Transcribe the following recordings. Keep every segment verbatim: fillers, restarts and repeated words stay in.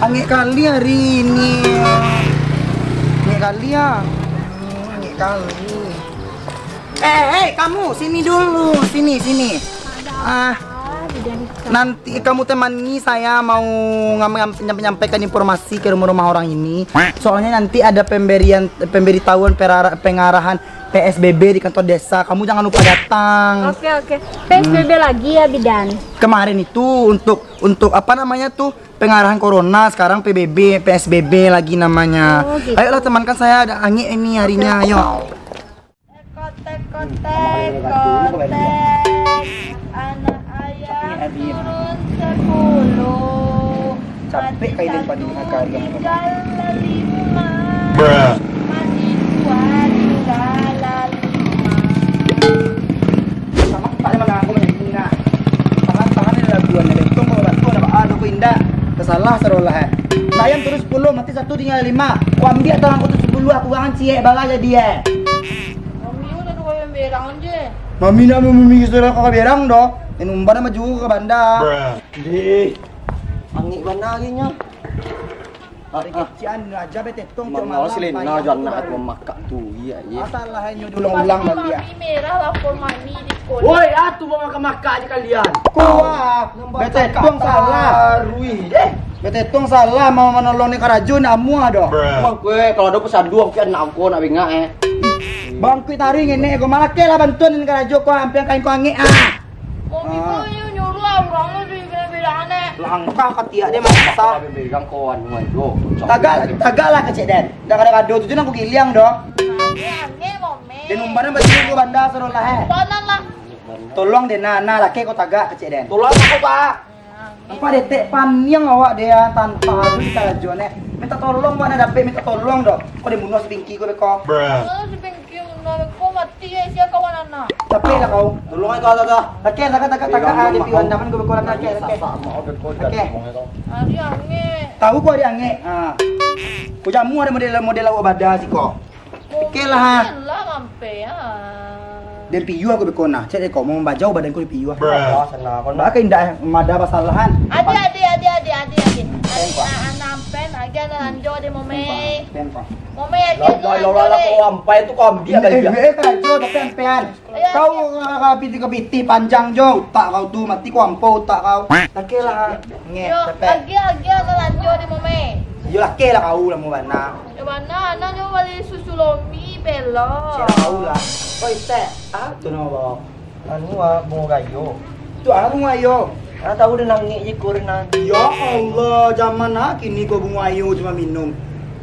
Angek kali hari ini. Angek kali ah. Hmm, angek kali. Eh, eh, kamu sini dulu, sini, sini. Ah, nanti kamu temani saya mau ngam-, ngam-, menyampaikan informasi ke rumah-rumah orang ini. Soalnya nanti ada pemberian, pemberitahuan perara-, pengarahan P S B B di kantor desa. Kamu jangan lupa datang. Oke, oke. P S B B lagi ya, Bidan? Kemarin itu untuk, untuk apa namanya tuh, pengarahan corona, sekarang P B B, P S B B lagi namanya. Oh, gitu. Ayolah, temankan saya, ada angek ini harinya, ayo. Kotek, kotek, kotek. Anak ayah turun sepuluh. Capek kain depan ini, agak agak. Tinggal di rumah. Masih tua tinggal di rumah. Sama tak ada mana aku main bunga. Tangan-tangan ada laguan, ada tong kalau bantu, ada baa, ada aku indak. Tersalah sarolah, eh. Ayam turun sepuluh, mati satu, tinggal lima. Ku ambiak tangan ku tu sepuluh, aku buangan ciek bala jadi, eh. Mami udah dua yang berang je. Mami nak mami sudah kau berang doh. Ini umpan maju ke banda. Dih. Angik bana lagi nyo. Ah, ah. Kecian aja betetong. Mangau si Lena jan nak mamakak tu, iya, iya. Asalah inyo diulang-ulang baliak. Mami merah lapor mami di sekolah. Woi, ah, tu mamakak-makak aja kalian. Kuah. Betetong salah. Rui. Eh, betetong salah mau manolong ni karajo nak amuah doh. Bang kue, kalau ada pesandu aku nak angko nak bingak, eh. Bangkuik taruih ngenek ko, malakeh lah bantuan ni karajo ko, ampiang kain ko angek ah. Mami ko nyo nyuruh urang lo di bilang-bilang, eh. Langkah katiak dia masak. Bilang kawan, Wan, yo. Tagak, tagak lah kecek den. Dak kada kado tu, tu nang ku giliang doh. Angek, angek, Mami. Den umbanan bajinyo ko banda sarolah, eh. Umbanan lah. Tolong den, nah, nah, lakeh ko tagak kecek den. Tolong aku, Pak. Apa detek paniang awak dia tanpa adu di karajo, nek. Minta tolong, Pak, nak dapek minta tolong doh. Kau dibunuh si Pinky kau beko. Kalau si Pinky bunuh beko mati, eh, sia kawan anak. Capek lah kau. Tolong itu, ada, ada. Lakeh, lakeh, tagak, tagak, ah, di piwan daman kau beko lakeh, lakeh. Lakeh. Ari angek. Tahu kau ari angek. Ha. Kau jamu ada model-model awak bada siko. Oke lah. Oke lah, mampe, ah. Den piyuah ko beko nah. Cek deh kau, mau bajau badan kau dipiyuah. Bruh. Wah, senang kau. Baa ka indak, eh, mada basalahan. Adi, adi, adi, adi, adi, adi. Adi, ah, anak ampen, agi anak lanjo deh, Momei. Momei, agi anak lanjo deh. Lah, lah, lah, lah, kau ampai tu kau ambiak. Eh, eh, karajo, tapi ampean. Ayo, kau, ayo. Ah, pitih-pitih panjang jo utak kau tu, mati kau ampau utak kau. Lakeh lah. Ngeh, yo, cepet. Agi, agi anak lanjo deh, Momei. Yo, lakeh lah kau lah, mau bana. Yo bana, anak nyo bali susu lomi, belo. Sia tahu lah. Kau itek, ah, tu nama bawa. Anu, ah, bungo gayo. Tu, ah, bungo gayo. Ah, tahu den angek je ko den, ah. Ya Allah, zaman, ah, kini ko bungo gayo cuma minum.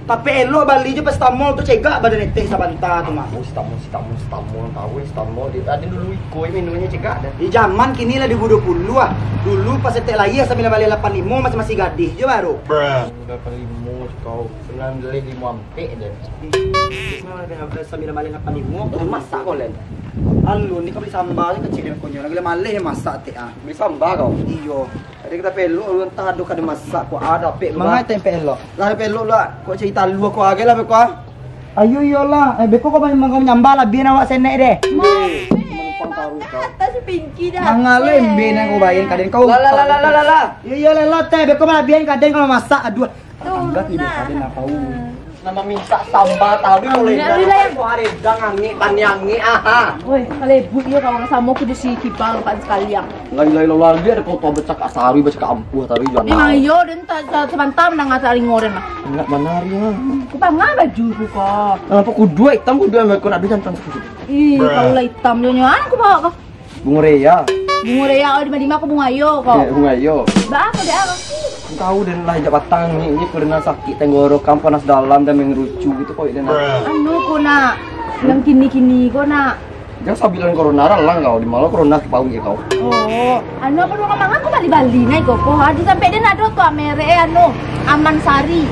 Tapi elok bali je paracetamol tu, cegak badan etek sabanta tu mah. Oh, paracetamol, paracetamol, paracetamol, tahu, eh, paracetamol. Di, tadi dulu iko, eh, minumnyo cegak dah. Di zaman kini lah dua ribu dua puluh ah. Dulu pas etek lahia sambilan baleh lapan limo masih, masih gadih je baru. Bruh. Sambilan baleh lapan limo kau. Sambilan baleh limo ampek je. Sambilan baleh lapan limo. Masak kau, Len? Alun ni kau bali samba je kecek den konyo. Lagi maleh masak tek ah. Bali samba kau? Iyo. Tadi kita pelok lu, entah ado kada masak, kok ado apek lu. Mangai tempe elok? Lah, pelok lu, kok cerita lu, kok agai lah, kok ah. Ayo, iyolah. Eh, beko kau main makan nyambal lah, biar awak senek deh. Mampek, mampek, atas si Pinky dah. Mangalo embe nak kau bain kaden kau. Lah, lah, lah, lah, lah, lah, lah. Iyo, iyo, lah, lah, teh, beko malah biar kaden kalau masak, aduh. Tangga tidak ada nak tahu. Nama minta tambah tahu kalau indah. Alhamdulillah. Kau hari dang angek, tani angek, aha. Woi, kalebut iyo kawan, samo ku di si Kibal pan sekalian. Lai, lai, lai, lai, ada kau tahu becak asari, becak ampuh tadi jangan. Memang iyo, dan tak, tak sebantah mendengar saling ngoren lah. Enggak benar ya. Ku pangah baju ku kau. Kenapa kudu hitam, kudu ambil kau nak duit jantan sedikit. Ih, kau lah hitam nyo, aku bawa kau. Bungo rea. Bungo rea, oh, di ma-, di ma ko bungo ayo ko. Eh, bungo ayo. Ba ko dek aku. Tahu den lah, jak patang ni, ni ko den sakik tenggorokan, panas dalam dan mengerucu gitu ko den. Anu ko nak, yang kini-kini ko nak. Yang sabilan corona ralang kau, di malah corona kipau kau. Oh, anu apa dulu mangan ko bali-bali nai ko, ko. Aduh, sampai den ado tu merek, eh, anu, Aman Sari.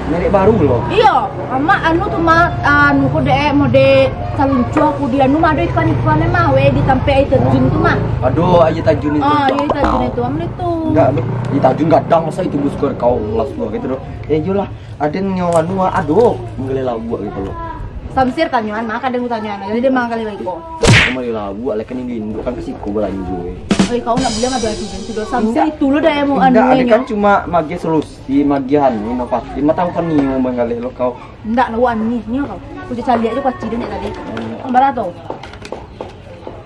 Merek baru lo. Iyo, amak anu tu mah, anu ko dek mode saluncuah ko di anu mah, ado iklan-iklan mah, weh, di tampek air terjun tu mah. Ado air terjun itu. Ah, air terjun itu, aman itu. Enggak, air terjun gadang, masa itu bus kau las dua gitu doh. Eh, iyolah, ada nyo anu, ado manggaleh lauak gitu lo. Samsir tanyoan mah, kadang tanyoan, jadi dia manggaleh lauak. Manggaleh lauak, lah kan ini induk kan ke siko balanjo, eh. Oi, kau nak buliah madu adi kan tu doh. Sampai itu lo dah emo. Indak, anu ade nyo. Kan cuma magiah solusi, magiah anu, inovasi. Mah tahu kan nio manggaleh lo kau. Indak lo anihnyo kau. Kau caliak je kuaci den dari tadi. Hmm. Kau bara tu?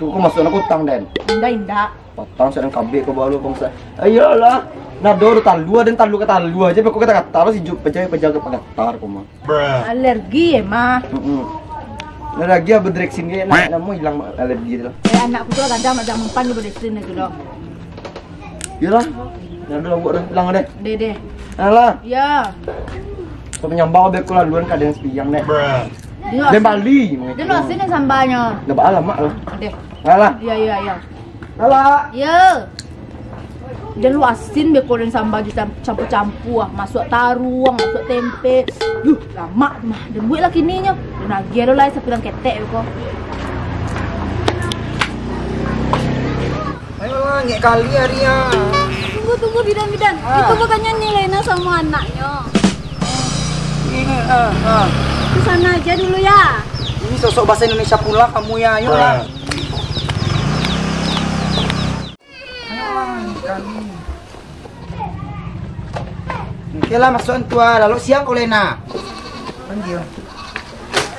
Tu kau masuk nak utang, Den. Indak, indak. Patang sadang kabek kau baru bangsa. Ayolah. Nado do talua, den talua ka talua aja, beko kata-kata lo si Juk, pajaga, pajaga pagatar kau mah. Alergi emang. Mm-mm. Alergi apa direksin ke? Nak, namo hilang alergi tu lah. Eh, anakku tu lah kadang nak jamu pan di direksin tu lo. Iyalah. Nado lah buat dah, hilang deh. Deh, deh. Alah. Ya. Kau menyambang beko laluan kadang sepiang deh. Dia Den Bali. Dia lo asin den sambanyo. Dah ba alamak lah. Deh. Alah. Ya, ya, ya. Alah. Ya. Jan lo asin beko den samba jo cam-, campur-campur ah. Masuak taruang, masuak tempe. Yuh, lamak tu mah. Den buek lah kininyo. Den agiah lo lai sapilang ketek beko. Ayolah, ngek kali hari ah. Tunggu, tunggu, bidan, bidan. Ah. Itu bukannya Ni Lena samo anaknyo. Ini, ah, ah. Ke sana aja dulu ya. Ini sosok bahasa Indonesia pula kamu ya, ayolah. Ayolah, ngek kali. Oke lah, masuk tu ah. Lalu siang kau Lena. Panggil.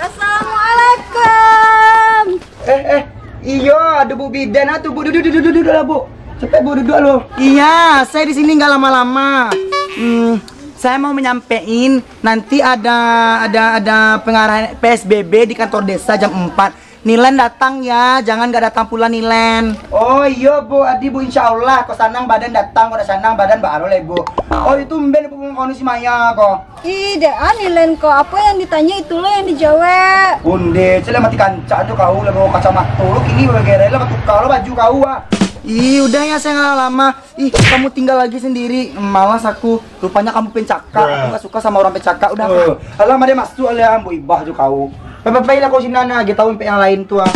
Assalamualaikum. Eh, eh. Iyo, ado Bu Bidan ah tu, Bu. Duduk, duduk, duduk, duduk lah, Bu. Capek, Bu, duduk lo. Iya, saya di sini nggak lama-lama. Hmm, saya mau menyampaikan nanti ada, ada, ada pengarahan P S B B di kantor desa jam empat. Nilen datang ya, jangan nggak datang pula Nilen. Oh iyo, Bu, adi, Bu, insya Allah, kok sanang badan datang, kok ndak sanang badan baaro lai, Bu. Oh, itu mben, Bu, kau ni si Maya ko. Ih, dek ah, Nilen ko, apa yang ditanya itulah yang dijawab. Onde, cek lah mati kancak tu kau lah bawa kacamata lo, kini bagerai lah, batuka lo baju kau ah. Ih, udah ya, saya nggak lama. Ih, kamu tinggal lagi sendiri. Malas aku. Rupanya kamu pencakak. Aku nggak suka sama orang pencakak. Udah. Eh, alah, mari masuk lah, ambo ibah jo kau. Pai, pai, pai lah kau sinan, agi tahu sampai yang lain tu ah.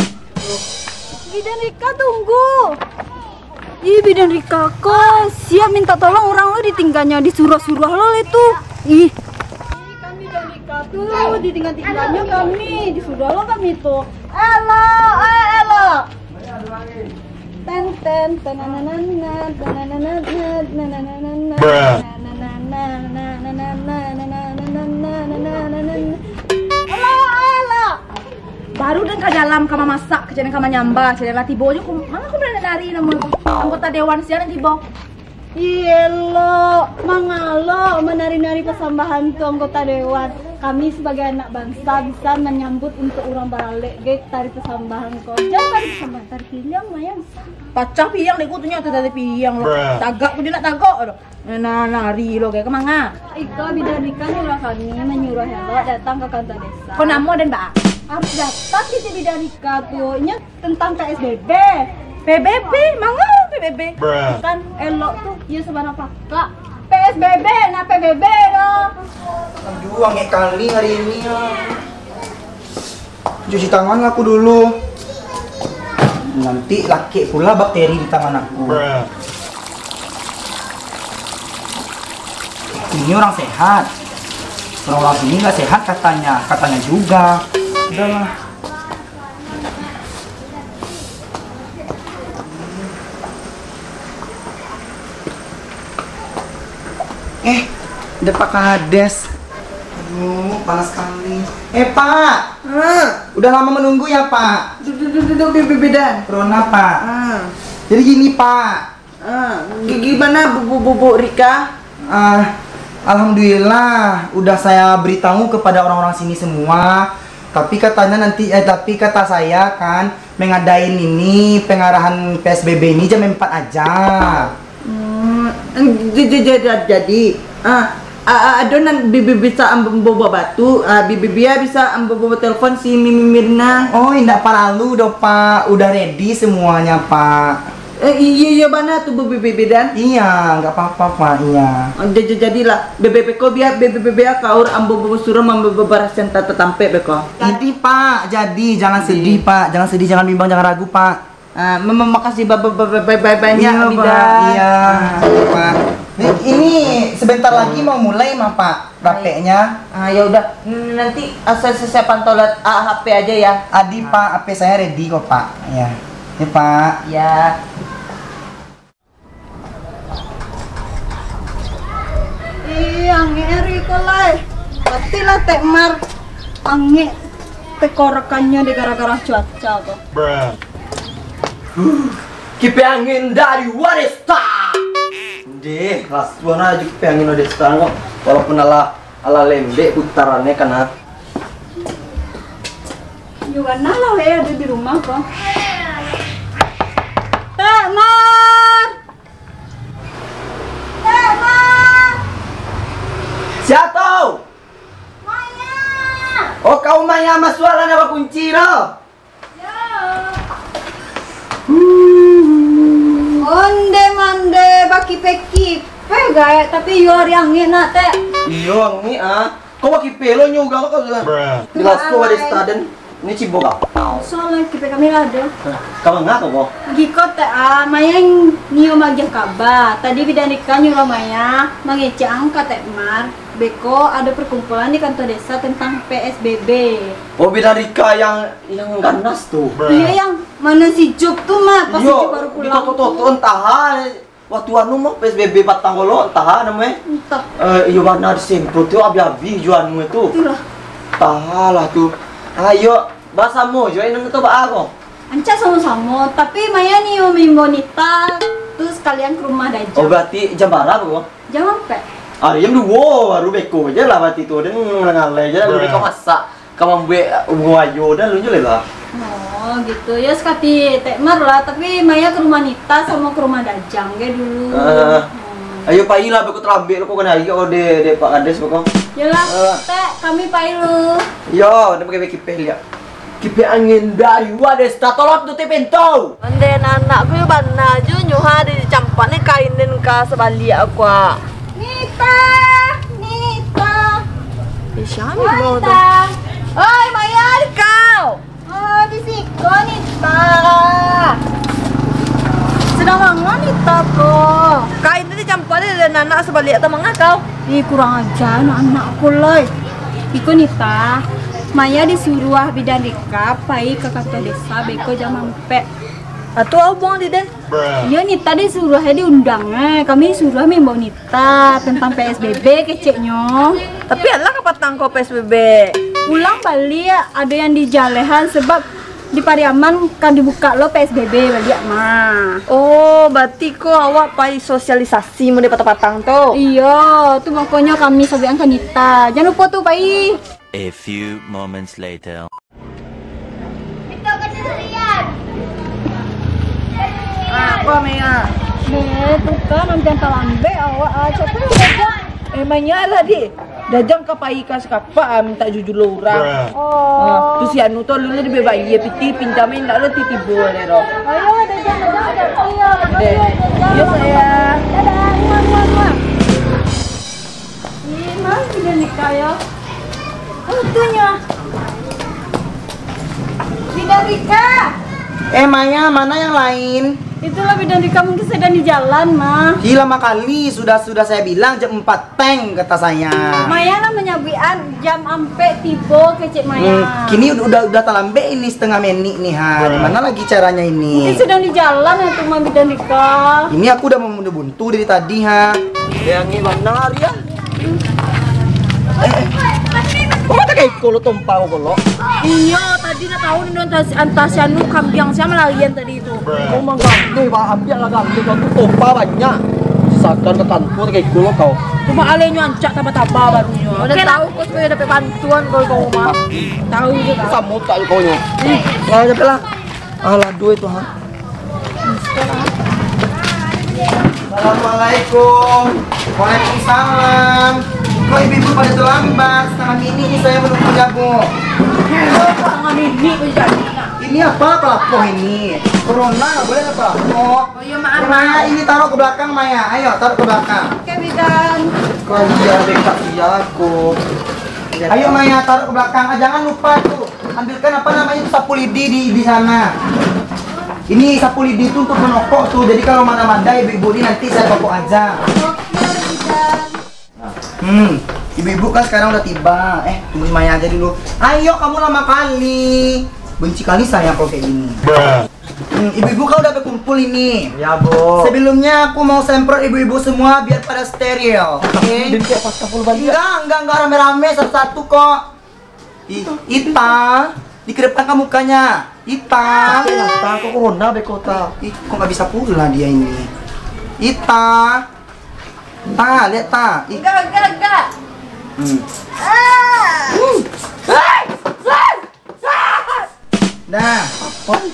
Bidan Rika, tunggu. Ih, Bidan Rika ko, siap minta tolong orang lo ditinggalnya, disuruh-suruh lo le tu. Ih. Kami Bidan Rika tu ditinggal-tinggalnya kami, disuruh lo kami tu. Elok, eh, elok. Ten, ten, tenananana, tenananana, tenananana, Bruh. Tenananana, tenananana, tenananana, tenananana. Alah, alah. Baru den ka dalam, ka mamasak, ka jalan ka manyamba, jalan lah tibo jo, manga ko nari namo anggota dewan sia nan tibo. Iyo lo, manga lo manari-nari pasambahan tu anggota dewan. Kami sabagai anak bansa bisa manyambut untuak urang baralek ge tari pasambahan ko. Jan tari pasambahan, tari piliang, Maya. Pacah piliang dek ku tu nyo, tari piliang lo. Bruh. Tagak ku jo ndak tagak tu. Nah, nari lo ge, ka manga? Iko Bidan Rika nyuruah kami, manyuruah elok datang ka kantor desa. Ko namo den ba? Harus datang di Bidan Rika tu. Inyo tentang P S B B. P B B? Manga P B B? Bruh. Kan elok tu, iyo sabarang pakak. P S B B, nah P B B doh. Aduh, angek kali hari ini ah. Cuci tangan aku dulu. Nanti lakek pula bakteri di tangan aku. Bruh. Ini orang sehat. Orang-orang sini nggak sehat katanya, katanya juga. Udahlah. Eh, ada Pak Kades. Aduh, panas sekali. Eh, Pak. Ah. Udah lama menunggu ya, Pak? Duduk, duduk, duduk, Bi-, Bi-, Bidan. Corona, Pak. Ah. Jadi gini, Pak. Ah, gi-, gimana Bu, Bu, Bu, Bu Rika? Ah, alhamdulillah, udah saya beritahu kepada orang-orang sini semua. Tapi katanya nanti, eh, tapi kata saya kan, mengadain ini, pengarahan P S B B ini jam empat aja. Hmm, j-, j-, j-, j-, jadi, ah, a-, a-, ado nan bi-, bi-, bisa ambo bawa batu, ah, bi-, bi-, bia bisa ambo bawa telepon si Mi-, Mi-, Mirna. Oh, indak paralu doh, Pak. Udah ready semuanya, Pak. Eh, iya, iya, bana tu, Bu, Bi-, Bi-, Bidan. Iya, nggak apa-apa, Pak, iya. Oh, ja-, ja-, jadilah. Be-, be-, beko bia, be-, be-, be-, bia kaur ambo bawa suruah ambo babarasian tata tampek beko. Jadi, Pak, jadi. Jangan sedih, Pak. Jangan sedih, jangan bimbang, jangan ragu, Pak. Ah, ma-, ma-, makasih ba-, ba-, ba-, ba-, ba-, banyak, Bidan. Iya, Pak. Iya. Ah. Pak. Ini, ini sebentar lagi mau mulai mah, Pak, rapeknya. Ah, ya udah. N-, nanti asal saya, saya pantau lihat, ah, H P aja ya. Adi, Pak, H P saya ready kok, Pak. Ya. Ya, Pak. Ya. Ih, angek ari ko lai. Pati lah Tek Mar angek tenggorokannya dek gara-gara cuaca ko. Kipe angin dari Wadesta. Deh, lasuah ajo kipe angin Wadesta ko. Walaupun alah, alah lembek putarannyo kan, ah. Yo bana lah, weh, ado di rumah ko. Tek Mar! Tek Mar! Sia tu? Maya! Oh, kau Maya, masuaklah, ndak bakunci doh. Yo. Onde mande bakipe-kipe gaek, tapi iyo ari angek nak, Tek. Iyo, angek, ah. Kau bakipe lo nyo uga kau tu. Jelas tu Wadesta den. Ini cibok kau. Soalnyo kipe kami lah ado. Hah, ka manga kau ko? Giko Tek, ah, Maya nio magiah kaba. Tadi Bidan Rika nyuruah Maya mangecek ang ka Tek Mar. Beko ado perkumpulan di kantua desa tentang P S B B. Oh, Bidan Rika yang, yang ganas tu. Iyo, yang mano si Jup tu mah, pas si Jup baru pulang tu. Iyo, ditoto-toto entah, ah. Waktu anu mah P S B B patang ko lo, entah namonyo. Entah. Eh, iyo bana disemprot tu, abih-abih jo anu tu. Itulah. Entahlah tu. Ayo, basamo jo inang tu baa ko? Rancak samo-samo, tapi Maya nio maimbau Nita tu sakalian ka rumah Dajang. Oh, berarti jam bara ko? Jam ampek. Ah, jam duo baru beko ajo lah berarti tu. Den ngalai-ngalai ajo lah, beko masak. Ka mambuek bungo ayo, dah lunyo lah. Oh, gitu. Yo, sakati Tek Mar lah, tapi Maya ka rumah Nita samo ka rumah Dajang ge dulu. Ah. Hmm. Ayo, pailah, beko talambek lo, ko kanai ko dek, dek Pak Kades ko. Yolah, ah. Tek, kami pai lu. Yo, den pakai kipe liak. Kipe angin dari Wadesta, tolong tutup pintu. Onde anak ko yo bana jo nyo ha, dicampak ni kain den ka sabaliak ko, ah. Nita, Nita. Eh, sia ni? Oi, Nita. Oi, Maya, di kau. Oh, di siko, Nita. Sadang manga Nita ko? Kain tu dicampak dek anak sabaliak tu, manga kau? Ih, kurang aja anak-anak ko lai. Iko Nita, Maya disuruah Bidan Rika pai ka kantua desa beko jam ampek. Atu au buang di den? Iyo, Nita disuruah, eh, diundang, eh. Kami disuruah maimbau Nita tentang P S B B keceknyo. Tapi alah ka patang ko P S B B? Ulang baliak, ado yang dijalehan sebab di Pariaman ka dibuka lo P S B B baliak mah. Oh, berarti ko awak pai sosialisasi mun di patang-patang tu? Iyo, tu makonyo kami sabuikan ka Nita. Jan lupo tu pai. A few moments later. Ah, apo, Maya? Deh, tu kan, nanti talambek awak, ah, capek awak. Eh, Maya lah, Dik. Dajang ka pai ka sakapak, ah, minta jujulo urang. Oh. Ah, tu si Anu tu alun lah dibebak, iyo, pitih pinjam, indak lah tibo lai doh. Ayo, Dajang, Dajang, Dajang, iyo. Deh. Makasih, Dajang. Iyo, sayang. Dadah, muah, muah, muah. Ih, mah, sudah nikah, yo. Oh, tu nyo. Bidan Rika. Eh, Maya, mana yang lain? Itulah Bidan Rika, mungkin sedang di jalan, mah. Ih, lama kali, sudah-sudah saya bilang jam empat teng, kata saya. Maya lah manyabuikan jam ampek tibo kecek Maya. Hmm, kini udah, udah talambek ini setengah menik nih, ha. Gimana lagi caranya ini? Mungkin sedang di jalan itu, mah, Bidan Rika. Ini aku udah membuntu-buntu dari tadi, ha. Yang ini benar, ya. Eh, eh. Kok mata kayak iko lo tompa ko lo? Iyo, tadi nak tahu ni antah, antah si anu kambiang sia malarian tadi tu. Kau manggaleh, bah, ambiak lah galeh kau tu, tompa banyak. Sisakan ka kantua kayak iko lo kau. Cuma aleh nyo ancak tambah-tambah barunyo. Oke lah. Tahu kau supaya dapat bantuan kau, kau mah. Tahu je lah. Samo tak kau nyo. Eh. Lah, capek lah. Alah, duit tu, ha. Assalamualaikum. Waalaikumsalam. Kok ibu-ibu pada terlambat? Setengah minit ni saya menunggu jago. Setengah minit pun jadi nak. Ini apa, apa-apa ini? Corona nggak boleh apa-apa. Oh, iya, maaf, Maya, maaf. Ini taruh ke belakang, Maya. Ayo, taruh ke belakang. Oke, Bidan. Kau iya, dekat iya aku. Ayo, Maya, taruh ke belakang. Ah, jangan lupa tuh. Ambilkan, apa namanya itu, sapu lidi di, di sana. Ini sapu lidi itu untuk menokok tuh. Jadi kalau mana-mana ibu-ibu ini nanti saya tokok aja. Hmm, ibu-ibu kan sekarang udah tiba. Eh, tungguin Maya aja dulu. Ayo, kamu lama kali. Benci kali saya kalau kayak gini. Hmm, ibu-ibu kan udah berkumpul ini. Ya, Bu. Sebelumnya aku mau semprot ibu-ibu semua biar pada steril, oke? Jadi kayak pas kapul balik. Enggak, enggak, enggak rame-rame, satu-satu kok. Ih, Ita, dikedepankan mukanya. Ita. Capek lah, Ta, kok corona beko, Ta. Ih, kok nggak bisa pula dia ini. Ita. Ta, lihat, Ta. Ih. Enggak, enggak, enggak. Hmm. Ah. Nah,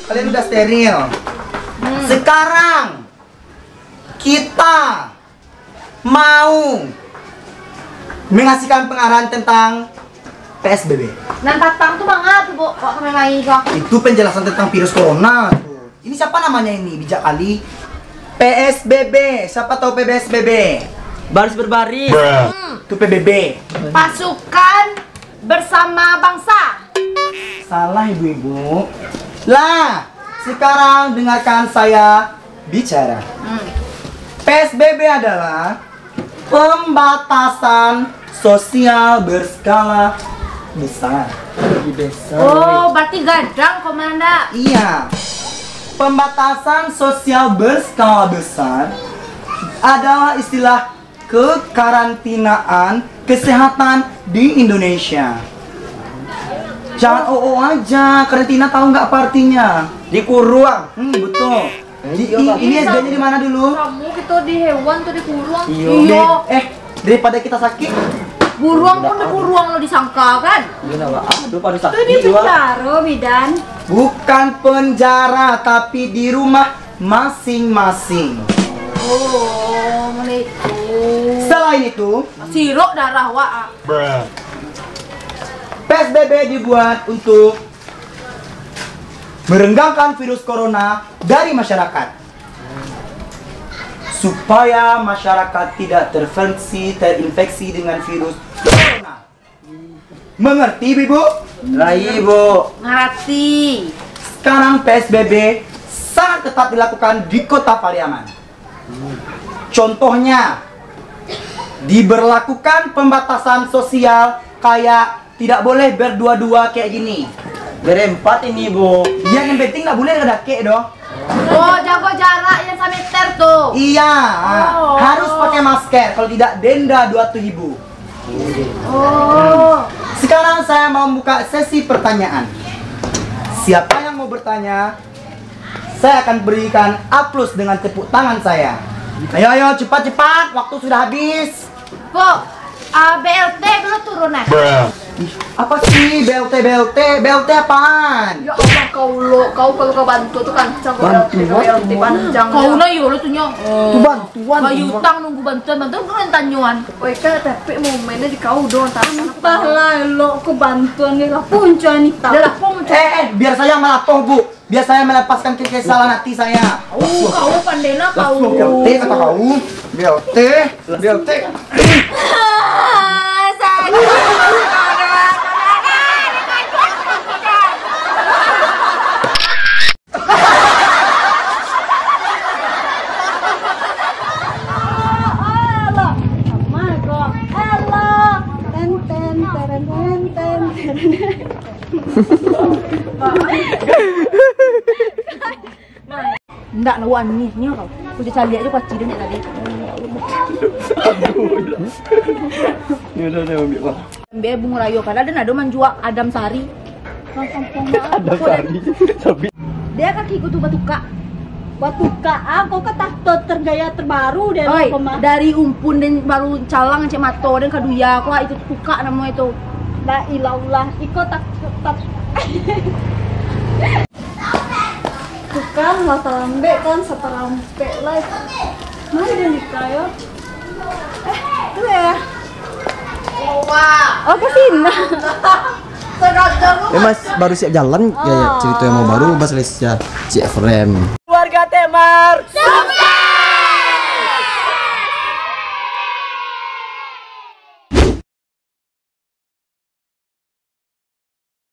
kalian udah steril. Hmm. Sekarang kita mau mengasihkan pengarahan tentang P S B B. Nan patang tu manga tu, Bu? Kok kami main kok? Itu penjelasan tentang virus corona. Ini siapa namanya ini? Bijak kali. P S B B. Siapa tahu P S B B? Baris berbaris. Hmm. Itu P B B. Pasukan Bersama Bangsa. Salah, ibu-ibu. Lah, sekarang dengarkan saya bicara. Hmm. P S B B adalah pembatasan sosial berskala besar. Lebih besar. Oh, berarti gadang, Komandan. Iya. Pembatasan sosial berskala besar adalah istilah kekarantinaan kesehatan di Indonesia. Jangan oh, oh aja, karantina tahu nggak apa artinya? Dikuruang. Hmm, betul. Di, i- ini S D-nya di mana dulu? Kamu kita di hewan tuh dikurung. Iyo. Iyo. Eh, daripada kita sakit. Buruang pun dikurung lo disangka kan? Iya, nak, Wak. Ah, aduh, pada sakit juga. Itu di penjara, Bidan. Bukan penjara, tapi di rumah masing-masing. Oh, mulai itu. Selain itu, sirok darah, Wak. P S B B dibuat untuk merenggangkan virus corona dari masyarakat, supaya masyarakat tidak terinfeksi, terinfeksi dengan virus corona. Mengerti, Ibu? Ngerti, Bu. Ngerti. Sekarang P S B B sangat ketat dilakukan di Kota Pariaman. Contohnya, diberlakukan pembatasan sosial kayak tidak boleh berdua-dua kayak gini. Berempat ini, Bu. Yang penting nggak boleh ada dakek doh. Oh, jago jarak yang sameter tu. Iya, ah, harus pakai masker. Kalau tidak, denda dua ratus ribu. Oh. Sekarang saya mau buka sesi pertanyaan. Siapa yang mau bertanya, saya akan berikan aplaus dengan tepuk tangan saya. Ayo, ayo, cepat, cepat. Waktu sudah habis. Kok, ah, B L T belum turun, eh? Ih, apa sih B L T, B L T? B L T apaan? Ya Allah, kau lo, kau kalau kau bantu tu kancang, kau B L T, bantuan, B L T panjang. Kau nah, yo lo tu nyo. Tu bantuan. Bayu utang nunggu bantuan, bantuan tu yang tanyoan. Oi, Kak, tapi momennya di kau doang, tak. Entahlah, elok kau bantuan ni lah, punca ni tak. Dah lah, punca. Eh, eh, biar saya melapor, Bu. Biar saya melepaskan kekesalan hati saya. Oh, kau pandai nah kau. B L T kata kau. B L T, B L T. Ndak lah, wak, aneh nyo kau. Aku caliak jo kuaci tu nyo tadi. Aduh, ya. Ni udah, udah ambil, Bang. Ambil bungo rayo, padahal den ado manjual Adam Sari. Adam Sari. Tapi dia kaki ku tu batukak. Batukak, ah, kau ka tahto tergaya terbaru deh. Oi, lo, kau mah. Dari umpun den baru calang cek mato den ka duya, kau itu tukak namo itu. La ilallah, iko tak, tak. Tukang lah talambek kan, satarampek lah. Mana dia nikah yo? Eh, tu ya. Oh, ke sini. Eh, Mas, baru siap jalan ya, ya, cerita yang mau baru, Mas Lesya, C F R M. Keluarga Temar.